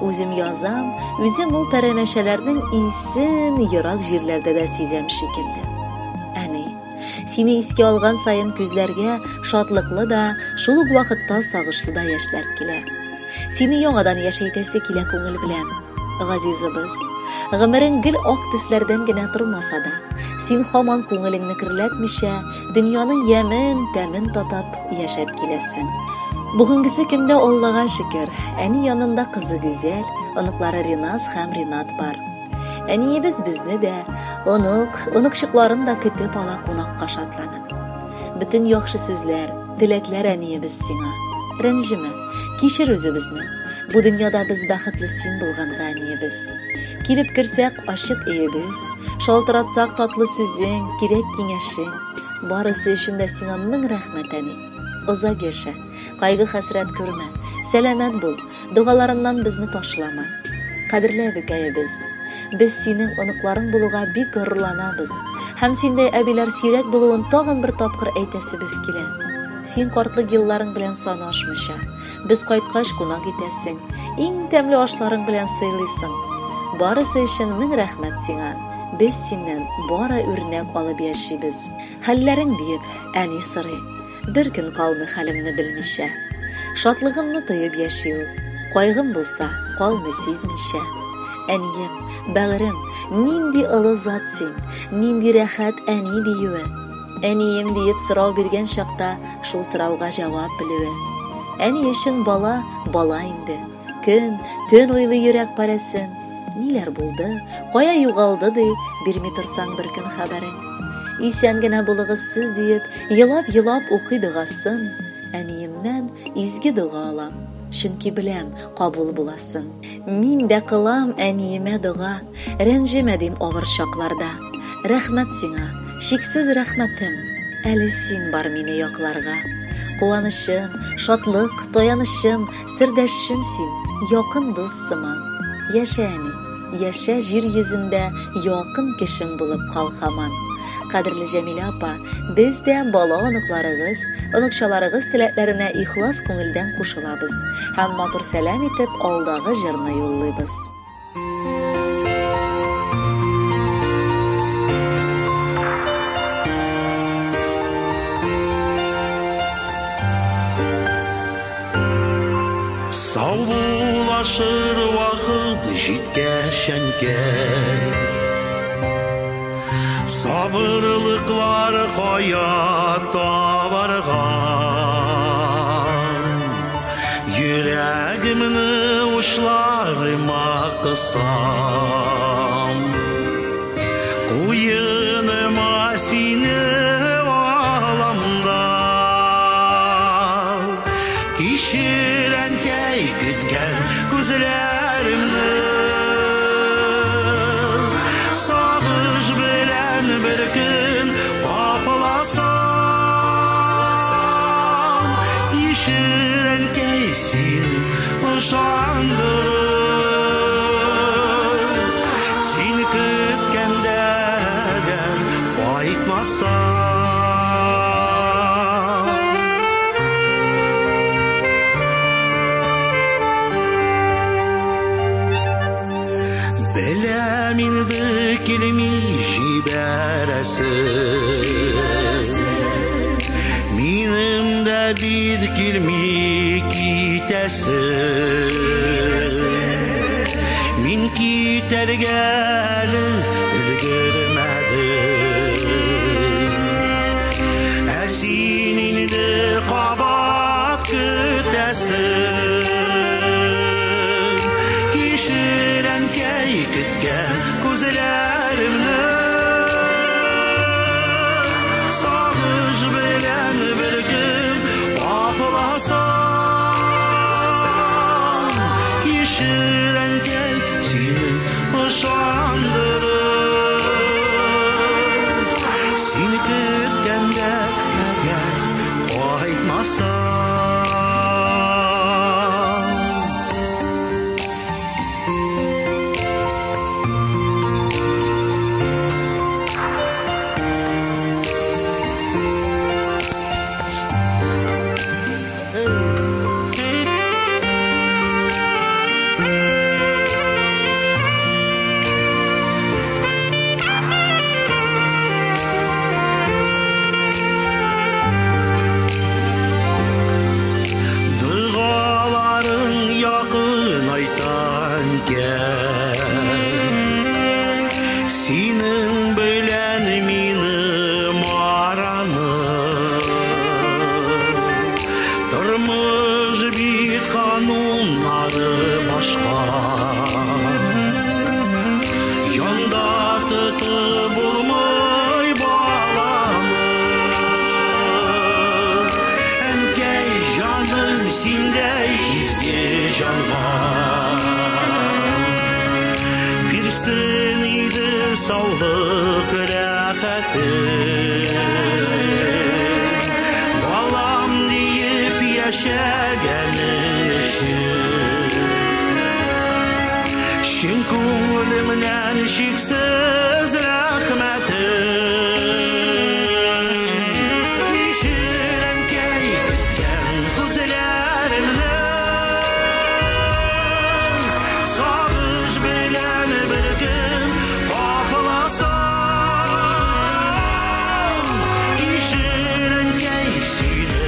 S1: Үзем язам, үзем ул пәрәмәчәләрнең исен ерак җирләрдә дә сизәм шикелле. Әни, сине искә алган саен күзләргә шатлыклы да, шул ук вакытта сагышлы да яшьләр килә. Сине яңадан яшәйтәсе килә күңел белән. Газизыбыз, гомерең гел ак төсләрдән генә тормаса да, син һаман күңелеңне керләтмичә, дөньяның ямен, тәмен татап яшәп киләсең. Бүгенгесе көндә Аллага шөкер, әни янында кызы Гүзәл, оныклары Риназ һәм Ринат бар. Әниебез безне дә, онык, оныкчыкларын да көтеп ала кунакка шатланып. Бөтен яхшы сүзләр, теләкләр әниебез сиңа. Рәнҗемә, кичер үзебезне. Бу дөньяда без бәхетле син булганга, әниебез. Килеп керсәк, ачык өебез, шалтыратсак татлы сүзең, кирәк киңәшең. Барысы өчен дә сиңа мең рәхмәт, әни. Озак яшә, кайгы-хәсрәт күрмә, сәламәт бул, догаларыннан безне ташлама. Кадерле әбекәебез, без синең оныкларың булуга бик горурланабыз һәм синдәй әбиләр сирәк булуын тагын бер тапкыр әйтәсебез килә. Син картлык елларың белән санашмыйча, без кайткач кунак итәсең, иң тәмле ашларың белән сыйлыйсың. Барысы өчен мең рәхмәт сиңа. Без синнән бары үрнәк алып яшибез. Хәлләрең диеп, әни сорый. Бер көн калмый хәлемне белмичә. Шатлыгымны тоеп яши ул. Кайгым булса, калмый сизмичә. Әнием, бәгырем, нинди олы зат син, нинди рәхәт әни диюе. Әнием диеп сорау биргән чакта шул сорауга җавап белүе. Әни өчен бала, бала инде. Көн, төн уйлый йөрәк парәсен. Ниләр булды, кая югалды ди, бирми торсаң бер көн хәбәрең. Исән генә булыгыз сез диеп, елап-елап укый догасын. Әниемнән изге дога алам, чөнки беләм, кабул буласын. Мин дә кылам әниемә дога, рәнҗемә дим авыр чакларда. Рәхмәт сиңа, чиксез рәхмәтем, әле син бар мине якларга. Куанычым, шатлык, таянычым, сердәшчем син, якын дус сыман. Яшә, әни, яшә җир йөзендә якын кешем булып кал һаман. Кадерле Җәмилә апа, без дә бала оныкларыгыз, оныкчаларыгыз теләкләренә ихлас күңелдән кушылабыз һәм матур сәлам итеп алдагы җырны юллыйбыз.
S6: Саубуллашыр вакыт җиткәч, әнкәй, Сабырлыклар кая табарга? Йөрәгемне учларыма кысам, Куеныма сине алам да. Кичер, әнкәй, көткән күзләремне, Сагыш белән бер көн капласам. Кичер, әнкәй, син ышандырып, Син көткәндә дә кайтмасам. Беләм инде килми җибәрәсе, Минем дә бит килми китәсе. Мин китәргә әле өлгермәдем, Ә син инде кабат көтәсең. Кичер, әнкәй, көткән күзләремне, Сагыш белән бер көн капласам. Кичер, әнкәй, сине ышандырып, Син көткәндә әгәр кайтмасам. Догаларың якынайта, әнкәй, Синең белән минем араны. Тормыш бит кануннары башка, Янда Онытып булмый баламы. Әнкәй җаным синдәй изге җанга. Бирсен иде саулык рәхәтен. Балам диеп яшәгәне өчен. Чын күңелемнән чиксез рәхмәтем. Кичер, әнкәй, көткән күзләремне. Сагыш белән бер көн капласам. Кичер, әнкәй, сине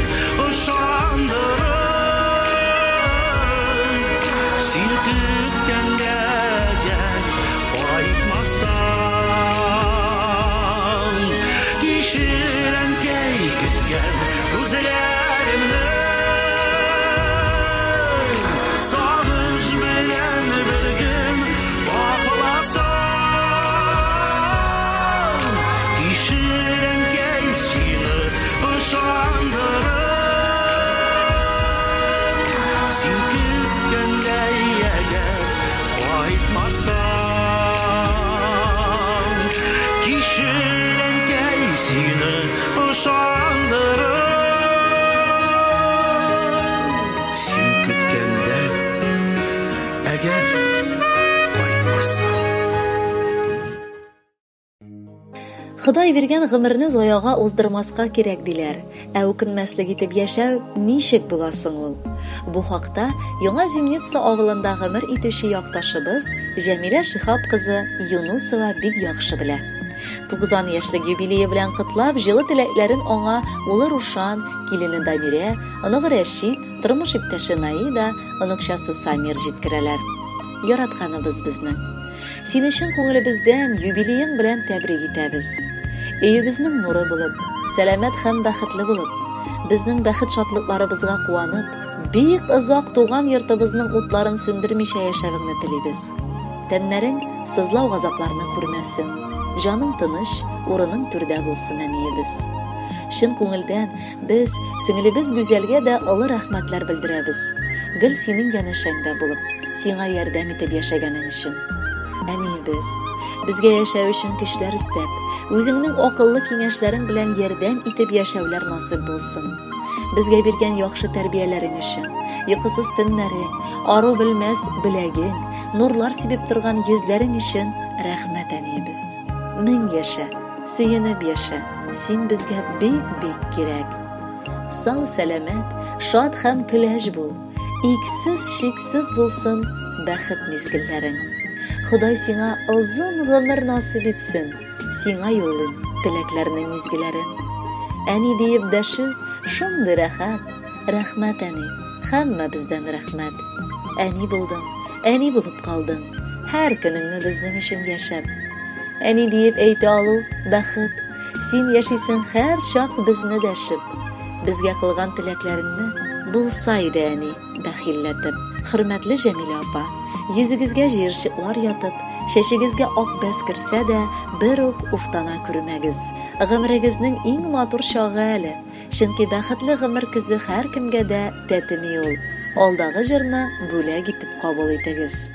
S6: ышандырып. Син көткәндә кайтмасам. Кичер, әнкәй, көткән күзләремне. Сагыш белән бер көн капласам. Кичер, әнкәй, сине ышандырып. Син көткәндәй әгәр кайтмасам. Кичер, әнкәй, сине ышандырып. Син көткәндә әгәр кайтмасам.
S1: Ходай биргән гомерне заяга уздырмаска кирәк диләр. Ә үкенмәслек итеп яшәү ничек була соң ул? Бу хакта Яңа Зимница авылында гомер итүче якташыбыз Җәмилә Шиһап кызы Юнусова бик яхшы белә. 90 яшьлек юбилее белән котлап, җылы теләкләрен аңа улы Рушан, килене Дамирә, оныгы Рәшит, тормыш иптәше Наида, оныкчасы Самир җиткерәләр. Яратканыбыз безнең. Сине чын күңелебездән юбилеең белән тәбрик итәбез. Өебезнең нуры булып, сәламәт һәм бәхетле булып, безнең бәхет шатлыкларыбызга куанып, бик озак туган йортыбызның утларын сүндермичә яшәвеңне телибез. Тәннәрең сызлау газапларны күрмәсен. Җаның тыныч, урының түрдә булсын, әниебез. Чын күңелдән без сеңелебез Гүзәлгә дә олы рәхмәтләр белдерәбез. Гел синең янәшәңдә булып, сиңа ярдәм итеп яшәгәнең өчен. Әниебез, безгә яшәү өчен көчләр өстәп, үзеңнең акыллы киңәшләрең белән ярдәм итеп яшәүләр насыйп булсын. Безгә биргән яхшы тәрбияләрең өчен, йокысыз төннәрең, ару белмәс беләгең, нурлар сибеп торган йөзләрең өчен рәхмәт, әниебез. Мең яшә, сөенеп яшә, син безгә бик-бик кирәк. Сау сәламәт, шат һәм көләч бул. Иксез шиксез булсын бәхет мизгелләрең. Ходай сиңа озын гомер насыйп итсен. Сиңа юллыйм теләкләрнең изгеләрен. Әни диеп дәшү шундый рәхәт. Рәхмәт, әни, һәммәбездән рәхмәт. Әни булдың, әни булып калдың. Һәр көнеңне безнең өчен яшәп. Әни диеп әйтә алу бәхет. Син яшисең һәр чак безне дәшеп. Безгә кылган теләкләреңне булса иде, әни, бәхилләтеп. Хөрмәтле Җәмилә апа, йөзегезгә җыерчыклар ятып, чәчегезгә ак бәс керсә дә, бер үк уфтана күрмәгез. Гомерегезнең иң матур чагы әле. Чөнки бәхетле гомер көзе һәркемгә дә тәтеми ул. Алдагы җырны бүләк итеп кабул итегез.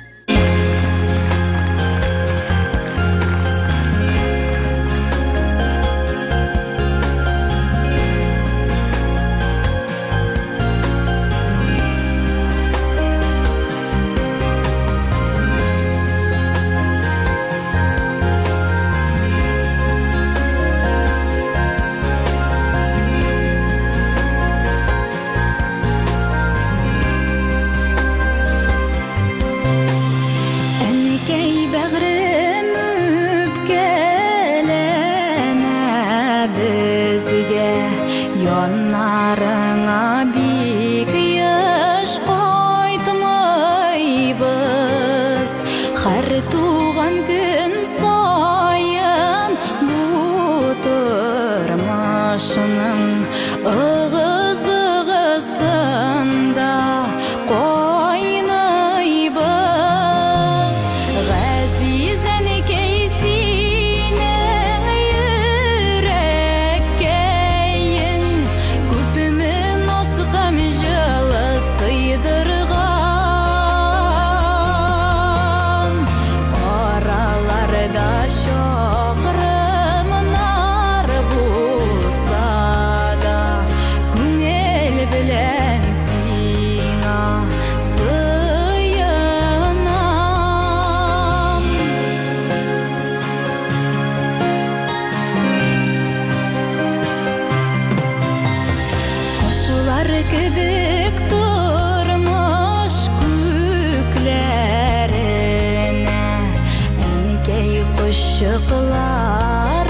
S2: Чыкларын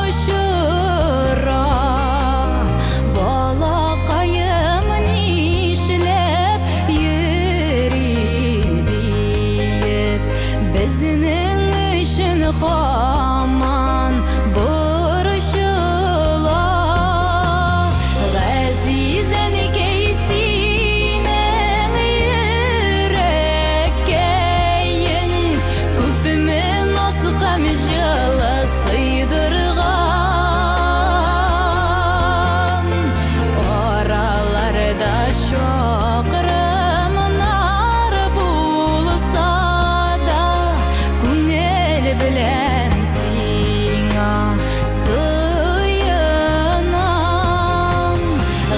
S2: очыра. Балакаем нишләп йөри диеп, безнең өчен һаман борчыла. Газиз әнкәй, синең йөрәккәең күпме наз һәм җылы сыйдырган. Араларда чакрымнар булса да, күңел белән сиңа сыенам.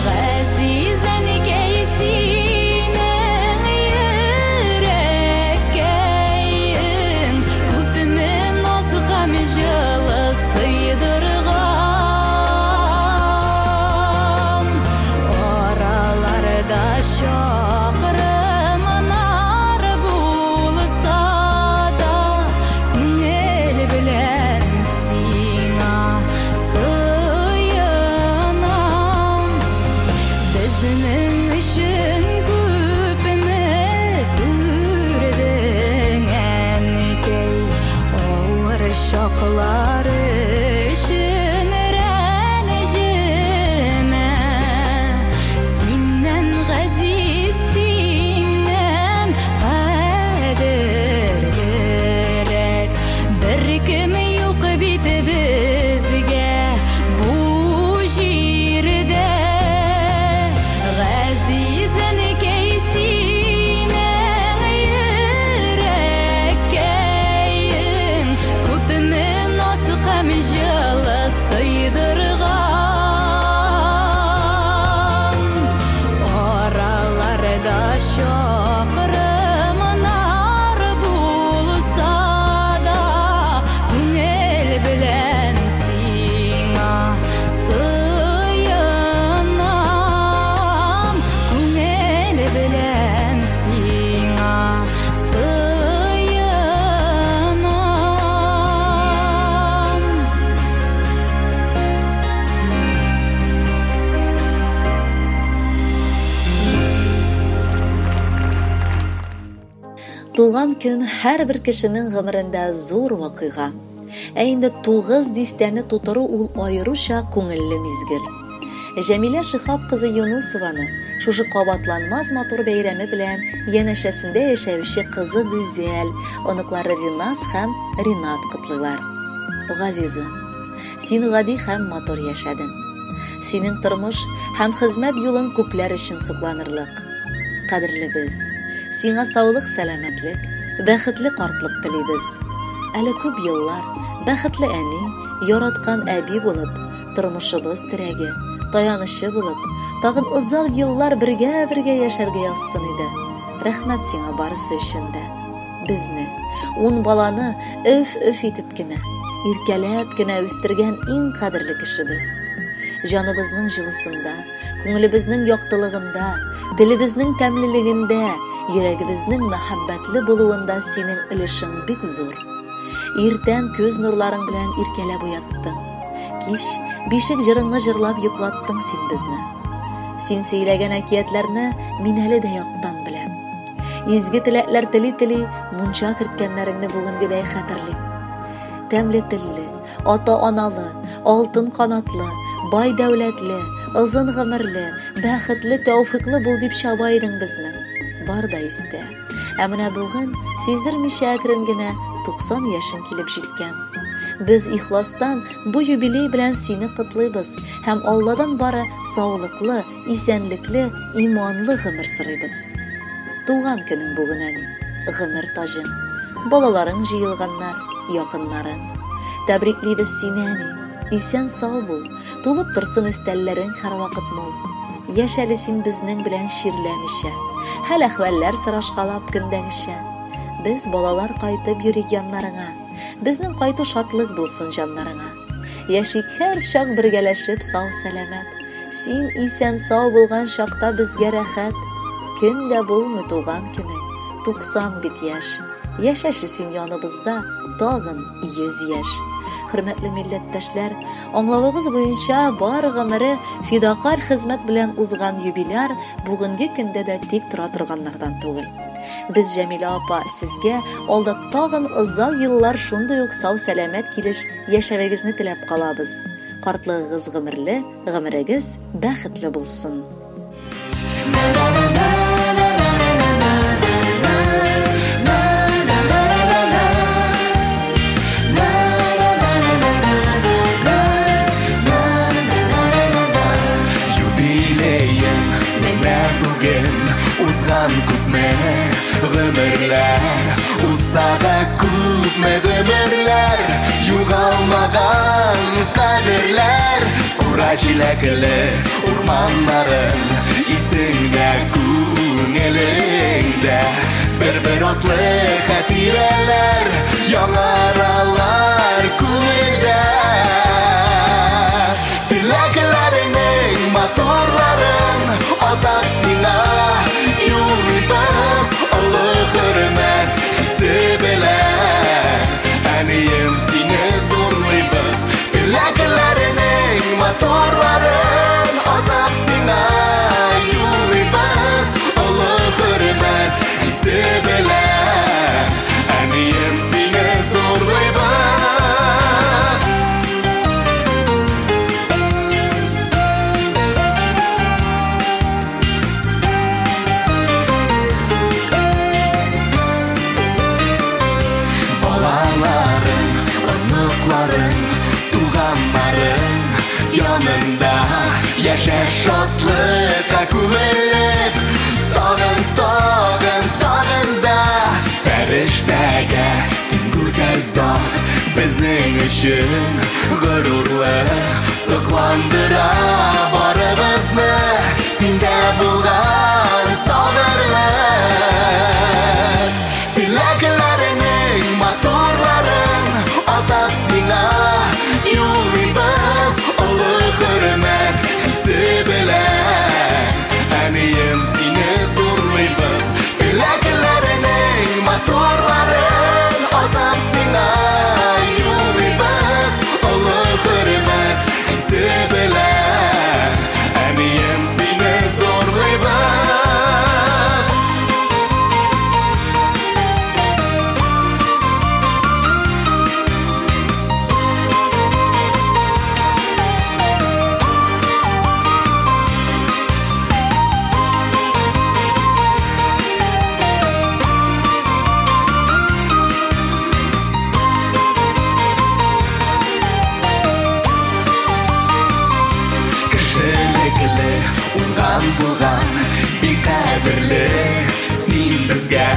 S2: Газиз әнкәй, синең йөрәккәең күпме наз һәм җылы сыйдырган. Араларда чакрымнар булса да, күңел белән сиңа сыенам. Безнең өчен күпме күрдең, әнкәй, авыр чаклар өчен рәнҗемә. Синнән газиз, синнән кадерлерәк беркем юк бит безгә бу җирдә. Газиз әнкәй, синең йөрәккәең күпме наз һәм җылы сыйдырган. Араларда чакрымнар булса да, күңел белән сиңа сыенам. Күңел белән сиңа сыенам.
S1: Туган көн һәрбер кешенең гомерендә зур вакыйга. Ә инде 9 дистәне тутыру ул аеруча күңелле мизгел. Җәмилә Шихаб кызы Юнусованы шушы кабатланмас матур бәйрәме белән янәшәсендә яшәүче кызы Гүзәл, оныклары Ринас һәм Ринат котлыйлар. Газизым, син гади һәм матур яшәдең. Синең тормыш һәм хезмәт юлың күпләр өчен сокланырлык. Кадерлебез, сиңа саулык, сәламәтлек, бәхетле картлык телибез. Әле күп еллар бәхетле әни, яраткан әби булып, тормышыбыз терәге, таянычы булып, тагын озак еллар бергә-бергә яшәргә язсын иде. Рәхмәт сиңа барысы өчен дә. Безне, 10 баланы өф-өф итеп кенә, иркәләп кенә үстергән иң кадерле кешебез. Җаныбызның җылысында, күңелебезнең яктылыгында, телебезнең тәмлелегендә, йөрәгебезнең мәхәббәтле булуында синең өлешең бик зур. Иртән күз нурларың белән иркәләп уяттың. Кич бишек җырыңны җырлап йоклаттың син безне. Син сөйләгән әкиятләрне мин әле дә яттан беләм. Изге теләкләр тели-тели мунча керткәннәреңне бүгенгедәй хәтерлим. Тәмле телле, ата-аналы, алтын канатлы, бай дәүләтле, озын гомерле, бәхетле, тәүфиклы бул дип чаба идең безне. Бар да истә. Ә менә бүген сиздермичә әкрен генә 90 яшең килеп җиткән. Без ихластан бу юбилей белән сине котлыйбыз һәм Алладан бары саулыклы, исәнлекле, иманлы гомер сорыйбыз. Туган көнең бүген, әни, гомер таҗың. Балаларың җыелганнар, якыннарың. Тәбриклибез сине, әни. Исән сау бул, тулып торсын өстәлләрең һәрвакыт мул. Яшә әле син безнең белән чирләмичә, хәл әхвәлләр сорашкалап көндәгечә. Без балалар кайтып йөрик яннарыңа. Безнең кайту шатлык булсын җаннарыңа. Яшик һәр чак бергәләшеп сау сәламәт. Син исән сау булган чакта безгә рәхәт. Көн дә булмый туган көнең, 90 бит яшь. Яшәче син яныбызда тагын 100 яшь. Хөрмәтле милләттәшләр, аңлавыгыз буенча бар гомере фидакарь хезмәт белән узган юбиляр бүгенге көндә дә тик тора торганнардан түгел. Без, Җәмилә апа, сезгә алда тагын озак еллар шундый ук сау-сәламәт килеш яшәвегезне теләп калабыз. Картлыгыгыз гомерле, гомерегез бәхетле булсын.
S7: Юбилеең менә бүген узган күпме гомерләр, узса да күпме гомерләр, югалмаган кадерләр, кура җиләкле урманнарың исеңдә, күңелеңдә, бер-бер атлы хатирәләр яңаралар күңелдә. Теләкләреңнең матурларын атап сиңа юллыйбыз, олы хөрмәт хисе белән. Әнием, сине зурлыйбыз. Теләкләреңнең матурларын атап сиңа юллыйбыз, олы хөрмәт хисе белән. Әнием, сине зурлыйбыз. Балаларың, оныкларың, туганнарың янында яшә шатлыкка күмелеп, тагын, тагын, тагын да фәрештәгә тиң гүзәл зат, безнең өчен горурлык, сокландыра барыбызны синдә булган сабырлык. Теләкләреңнең матурларын атап сиңа юллыйбыз, олы хөрмәт хисе белән. Әнием, сине зурлыйбыз. Теләкләреңнең матурларын атап сиңа юллыйбыз, олы хөрмәт хисе белән. Әнием, сине зурлыйбыз. Кешелекле, уңган булган, бик кадерле син безгә,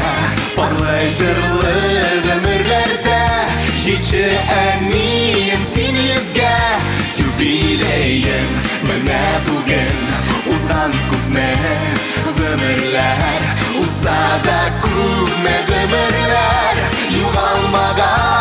S7: парлы җырлы гомерләрдә җитче әнием син йөзгә. Юбилеең менә бүген узган күпме гомерләр, узса да күпме гомерләр, югалмаган